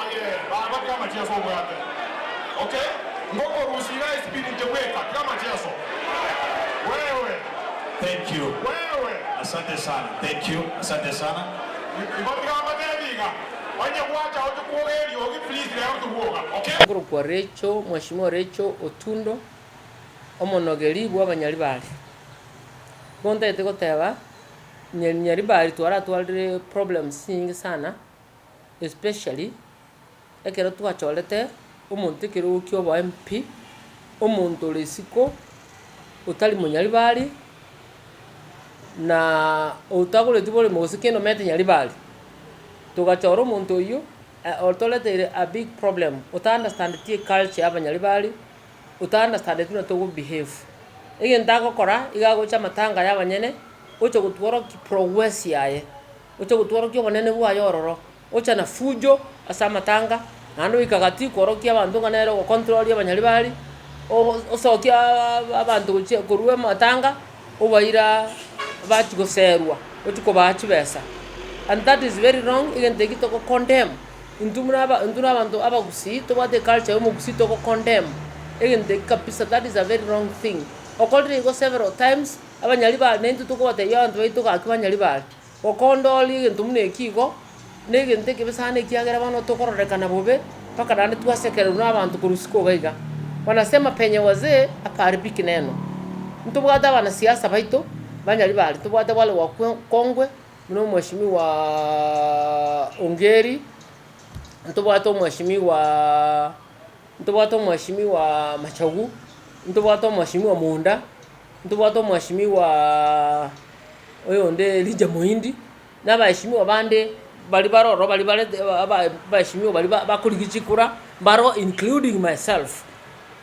Aye baba tiga amacheso obwate okay ngokorusia iga espeed inche bweka tiga amacheso wewe Thank you. wewe. Asante sana. Thank you. Asante sana. Igo tiga mbatebi iga onye gwacha oche kwoga eriogi please rero tobwoga okay. Nkorokwa Rachel, Mweshimiwa Rachel Otundo, omonogeri bw'abanyaribari. Igo ntagete goteba, Nyaribari twaratwarire problems chinyinge sana, especially ekero twachorete omonto ekerogo kia obo MP, omonto ore isiko, otari monyaribari, na otagoreti boremo gose kende omanyete nyaribari. Togachora omonto oyio, otoreteire a big problem, ota understandeti eculture ya abanyaribari, ota understandeti buna togo behave. Egento agokora, iga agocha amatanga ya abanyene, ocha gotworokia prowess yaye, ocha gotworokia obonene bwaye ororo, ocha na fujo ase amatanga, naende oika gati kworokia abanto ng'a nere ogocontrol abanyaribari, osokia abanto gochia korwa amatanga, obaira bachia goserwa, ochia kobaa chibesa, and that is very wrong, egento ekio togo condemn, intwe buna aba intwe na abanto abagusii tobwate eculture ya omogusii togo condemn egento ekio kabisa that is a very wrong thing. Okorire igo several times, abanyaribari naintwe tokobatebia abanto baito gaki banyaribari, gokondoria egento buna ekio igo, na egento ekebe sana ekiagera bono tokororekana bobe, mpaka naende twasekererwa na abanto korwa isiko iga iga. Wanasema penye wazee hapaharibiki neno. Ntobwate abanasiasa baito, banyaribari, ntobwate wale wa kongwe, buna omweshimiwa Ongeri, ntobwate omweshimiwa ntobwate omweshimiwa Machogu, ntobwate omweshimiwa Munda, ntobwate omweshimiwa oyonde Elijah Moindi, na abaeshimiwa bande baria bare ororo baria barete aba abaeshimiwa baria ba bakorigia chikura, mbaro including myself.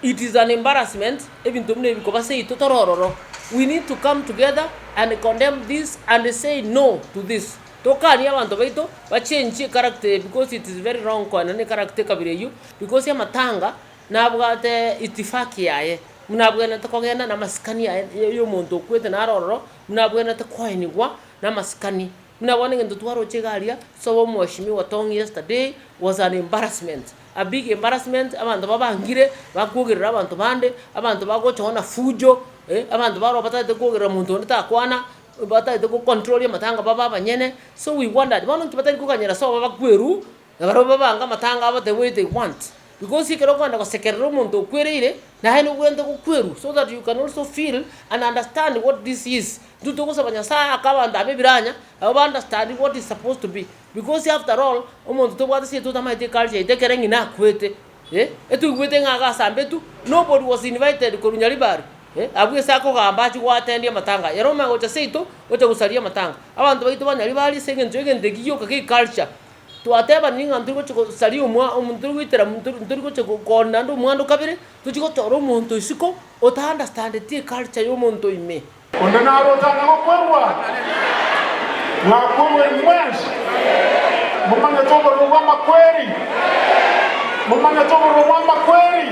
It is an embarrassment ebinto buna ebi koba seito tore ororo, we need to come together and condemn this and say no to this. Tokanie abanto baito bachenchie echaracter eye because it is very wrong koenana echaracter ekabira eyio because amatanga nabwate itifaki yaye, buna abwenerete kogenda na amasikani aye ya omonto okwete naro ororo, buna abwenerete koenigwa na amasikani. Buna bono egento twaroche iga aria, sobo omweshimiwa Tong yesterday was an embarrassment, a big embarrassment, abanto babangire, bakwogerera abanto bande, abanto bagocha na fujo, abanto baroo batagete kwogerera monto onde takwana, batagete go control amatanga babe abanyene, so we wondered, bono nki batari koganyera sobo bakwerwu, na barobwo babange amatanga abo the way they want. Because ekero okogenda gosekerera omonto okwereire, naye nobwenerete gokwerwa so that you can also feel and understand what this is. Intwe togosaba Nyasaye ake abanto aba ebiranya, nabo ba understand what is supposed to be. Because after all, omonto tobwate ase totamanyeti eculture yaito ekere ng'ina akwete, eh, etoigwete ng'a agasambetwe, nobody was invited korwa Nyaribari, eh, abwo ase akogamba achie goatendia amatanga aya. Ere omanye gocha seito, ocha gosaria amatanga. Abanto baito ba Nyaribari ase eng'encho egento eki gioka ge eculture, Twatebanire ng'a ntori gochia gosaria omwa ntori goitera ntori gochia kooni naende omwando kabere, tochie gochora omonto isiko ota understandeti eculture ya omonto ime. Onde naro otana gokwerwa? Mwakwerwa inwe mwensi? Momanyete obororo bw'amakweri? Momanyete obororo bw'amakweri?